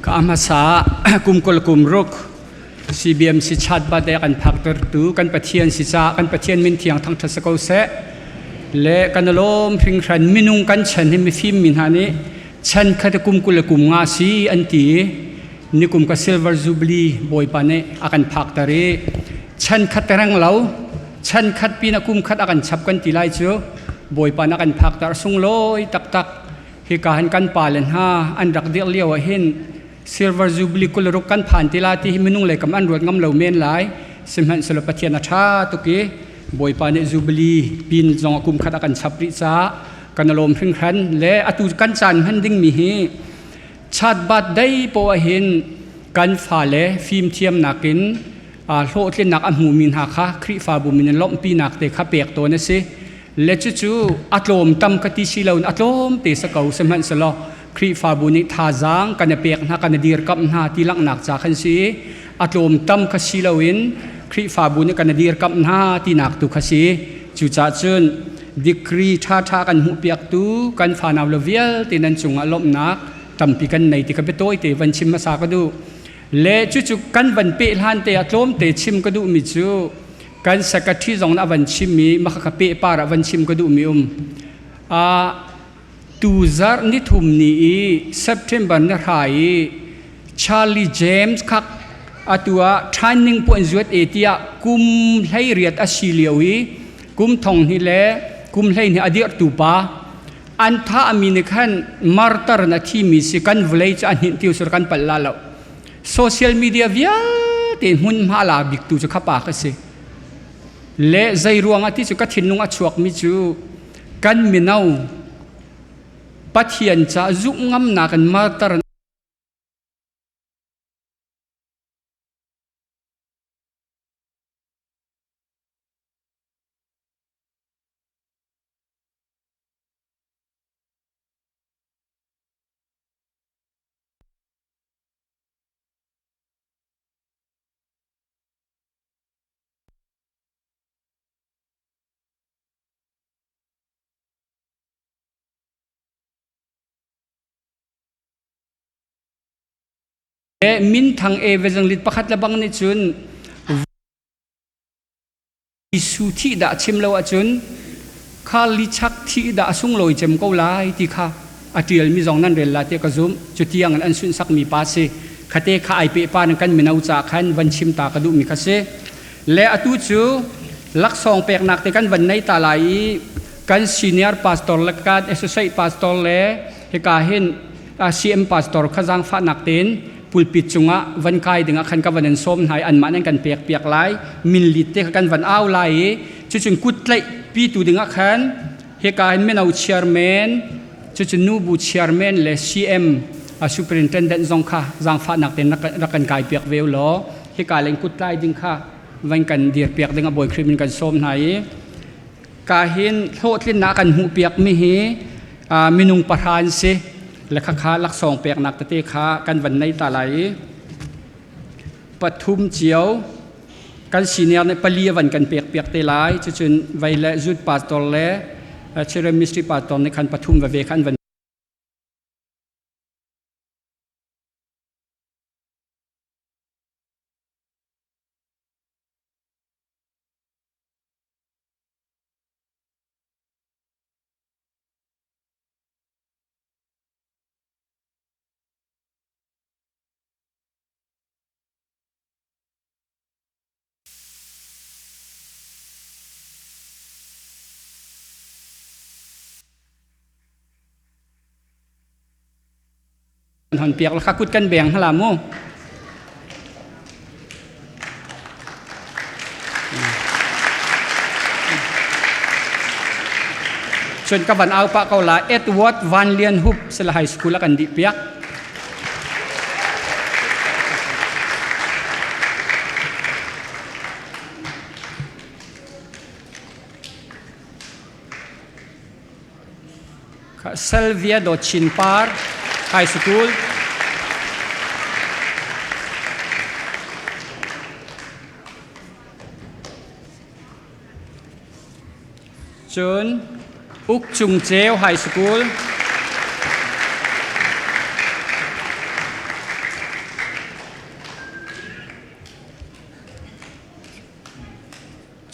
Ka hmasa kum kul kum ruk CBMC chatbat e kan phaktertu kan Pathian si ca kan Pathian min thiang thangṭhat si ko seh. Le kan lawm hringhran minung kan chan hi mifim mi hna nih chan khat kum 20 le kum nga si an ti. Nikum ka silver jubilee Bawipa nih a kan phakter i chan khat reng lo chan khat pin a kum khat a kan chap kan ti lai cu Bawipa nih a kan phakter sunglawi taktak. Hika hin kan pale hna an rak dirh lio ah hin silver jubilee 26 kan phan ti la ti hi minung lei kam an ruat ngam lo men lai. Sihmanhsehlaw Pathian a ṭha tuk i Bawipa nih jubilee pin zong a kum khat a kan chap rih caah kan lawm hringhran. Le atu kan caan hman dingmi hi chatbat dei poah hin kan fale fimthiamnak in hlawhtlinnak a hmumi hna kha Khrihfabu min in lawmhpinak te kha pek tawn a si. Le cucu a tlawm tam ka ti si loin a tlawm te si ko. Sihmanhsehlaw Khrihfabu nih thazaang kan i pek hna, kan i dirkamh hna ti langhnak ca khan si. A tlawm tam kha si loin Khrihfabu nih kan i dirkamh hna tinak tu kha si. Cucaah cun degree ṭhaṭha kan hmuhpiaktu kan fanau le vialte nan cungah lawmhnak tampi kan nei ti kha biatawi te van chim hmasa ka duh. Le cucu kan van peh hlan te ah tlawmte chim ka duhmi cu kan secretary zong a van chim i mah kha pehpar ah van chim ka duhmi um. Tuzarh nithum ni i September ni hra i Charlie James khak atu ah training puan zuat e tiah kum 18 a si lio i kum thong hnih le kum 12 a dirhtu pa an thahmi nih khan martar in a thimi si kan vawlei cu a hninh tiu sur kan palh la lo. Social media vialte hmunhma la biktu cu kha pa ka si. Le zei ruangah ti cu ka thinlung a chuakmi cu kan mino Pathian ca zumh ngamnak in martar Minthang evangelist pakhat le bang nih cun Jesuh thih dah chim lo ahcun kha lichak thih dah a sunglawi cem ko lai ti kha a ṭialmi zong nan rel la tiah ka zumh. Cutiang in an sunhsakmi pa si. Khate kha ai peh pa in kan mino ca khan van chim ta ka duhmi kha si. Le atu cu laksawng peknak te kan van nei ta lai i kan senior pastor le kan associate pastor le hika hin CM pastor kha zaangfahnak tein pulpit cungah van kai dingah khan ka van in sawm hna i anmah nan kan pek piak lai. Minlit te kha kan van au lai i cucun kut tlaih pitu dingah khan hika hin mino chairman, cucun nubu chairman le CM superintendent zong kha zaangfahnak tein rak kan kai piak ve u law hika leng kut tlai ding kha van kan dir piak ding a Bawi Khrih min kan sawm hna i ka hin hlawhtlinnak kan hmuh piak mi hi minung pahra an si. Le khakha laksawng peknak tete kha kan van nei ta lai i pathum cio kan senior nih pali a van kan pek piak te lai. Cucun vei le zut pastor le children ministry pastor nih khan pathum veve kha an van Hon piak la kha kut kan beng hala mu. Cun ka van au pah ko la. Edward Van Lian Hup sila high school a kan dih piak. Selvia Do Chin Par High School. Cun Uk Cung Ceu High School.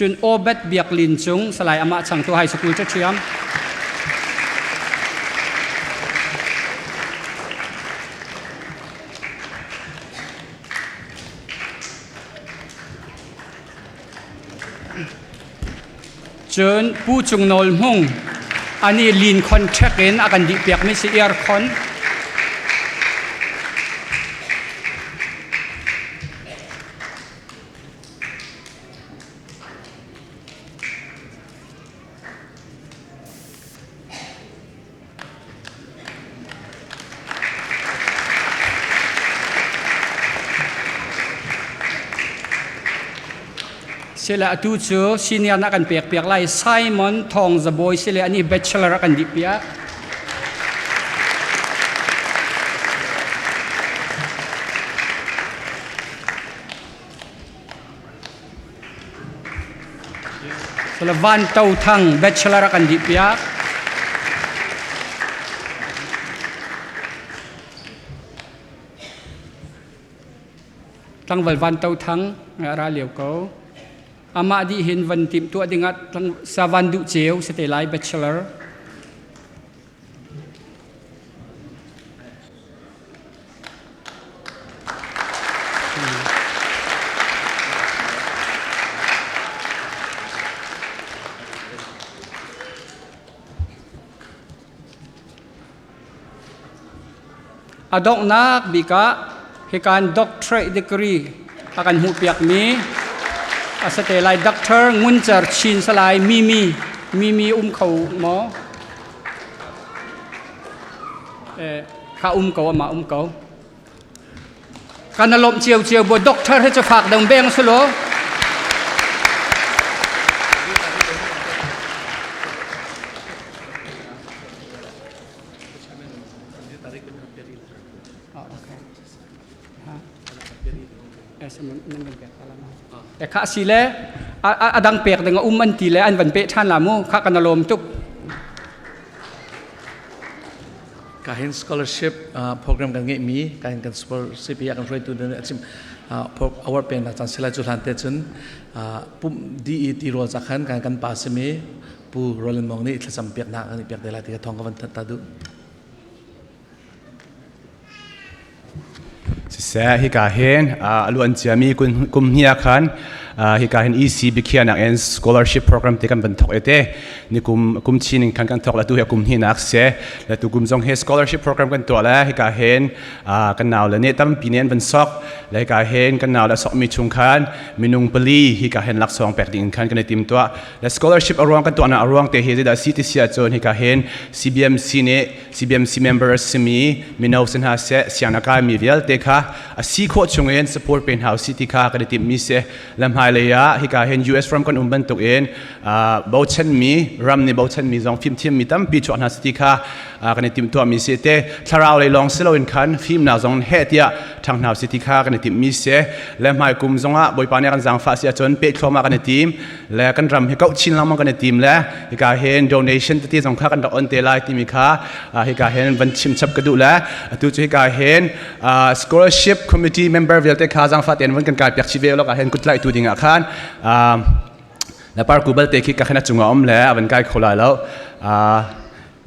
Cun Obed Biak Lin Cung Salai amah changtu high school cathiam. Cun Pu Cung Nawl Hmung ani lin contract in a kan dih piakmi si aircon. Sile atu cu senior na kan pek piak lai Simon Thong Zabawi sile ani bachelor a kan dih piak. Sile Van To Thang bachelor a kan dih piak. Tlangval Van To Thang a ra lio ko. Amah dih hin van timh tuah dingah sa van duh ceu si te lai bachelor. A donghnak bik ah hikan doctorate degree a kan hmuhpiakmi a si te lai. Doctor Ngun Cer Chin Salai Mimi Mimi um kho maw? Eh, kha um ko amah um ko. Kan lawmh cio cio bu doctor he cu fak dong beng su lo. Kha si le a dang pek ding a um an ti le an van pe ṭhan la mu kha kan lawm tuk. Ka hin scholarship program kan ngeihmi ka hin kan scholarship hi a kan hruaitu nih a chim award pek nak caan silai cu hlan te cun pum DE ti rawl ca khan kan kan pa simi Pu Roland Mong nih thlacam piaknak an i pek te lai ti ka thawng ka van thanh ta duh. Siseh, hika hin a luan ciami kum hnih ah khan hika hin EC biakhiahnak in scholarship program te kan van thawk ete ni kum kum chin in khan kan thawk la tu hi kum hnih nak se la tu kum zong hi scholarship program kan tuah le hika hin kan nau le nih tampi nih an van sok le hika hin kan nau le sok mi chung khan minung pali hika hin laksawng pek ding in khan kan i tim tuah le scholarship a ruang kan tuahnak a ruang te hi zeidah si ti si ahcun hika hin CBMC nih CBMC member a simi mino si hna seh sianginn a kaimi vialte kha a si khawh chungin support pe hna usih ti kha kan i timhmi si le hmailei ah hika hin US ram kan um bantukin bochanmi ram nih bochanmi zong fimthiammi tampi chuah hna si ti kha kan i timhtuahmi si te thlarau lei lawng si loin khan fimnak zong heh tiah ṭhang hna usih ti kha kan i timhmi si le hmai kum zongah Bawipa nih kan zaangfah si ahcun peh thluahmah kan i tim le kan ram hi kauh chin lengmang kan i tim le hika hin donation tete zong kha kan rak on te lai timi kha hika hin van chim chap ka duh le atu cu hika hin scholarship committee member vialte kha zaangfah tein van kan kai piak chih ve lo ka hin kut tlaih tu ding ah khan le parku balte khi ka khan a cungah um le a van kai kho lai lo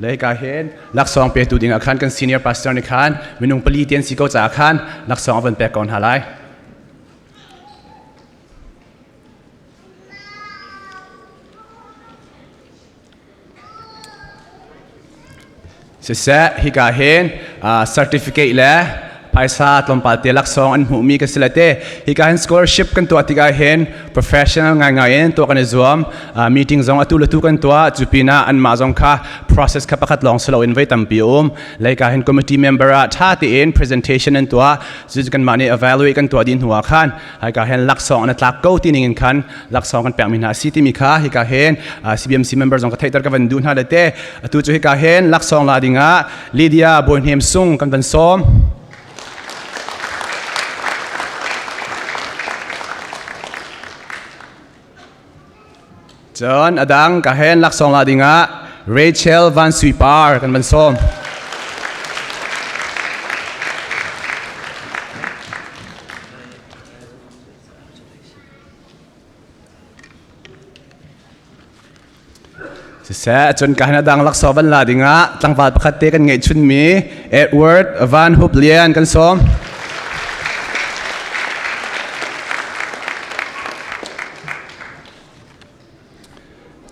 le hika hin laksawng petu ding ah khan kan senior pastor nih khan minung pali tian si ko caah khan laksawng a van pek ko hna lai. Siseh, hika hin certificate le phaisa tlawmpal te laksawng an hmuhmi ka si le te hika hin scholarship kan tuah tikah hin professional ngaingai in tuah kan i zuam meeting zong atu le tu kan tuah cu pinah anmah zong kha process kha pakhat lawng si loin voi tampi um leika hin committee member ah ṭha tein presentation an tuah cu kanmah nih evaluate kan tuah dih hnu ah khan hika hin laksawng an tlak ko ti ning in khan laksawng kan pekmi hna a si timi kha hika hin CBMC member zong ka theihter ka van duh hna le te atu cu hika hin laksawng la dingah Lydia Bawihnem Sung kan van sawm. Cun adang ka hen laksawng la dingah Rachel Van Sui Par kan van sawm. Siseh, cun ka hin a dang laksawng van la dingah tlangval pakhat te kan ngeihchunmi Edward Van Hup Lian kan sawm.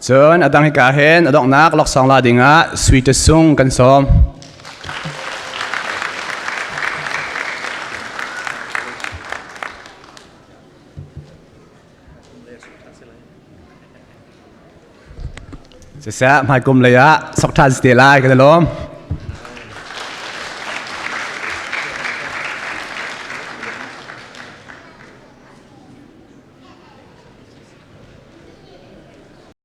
Cun a dang hika hin a donghnak laksawng la dingah Sui Te Sung kan sawm. Siseh, hmaikum lei ah sok ṭhan si te lai kan i lawm.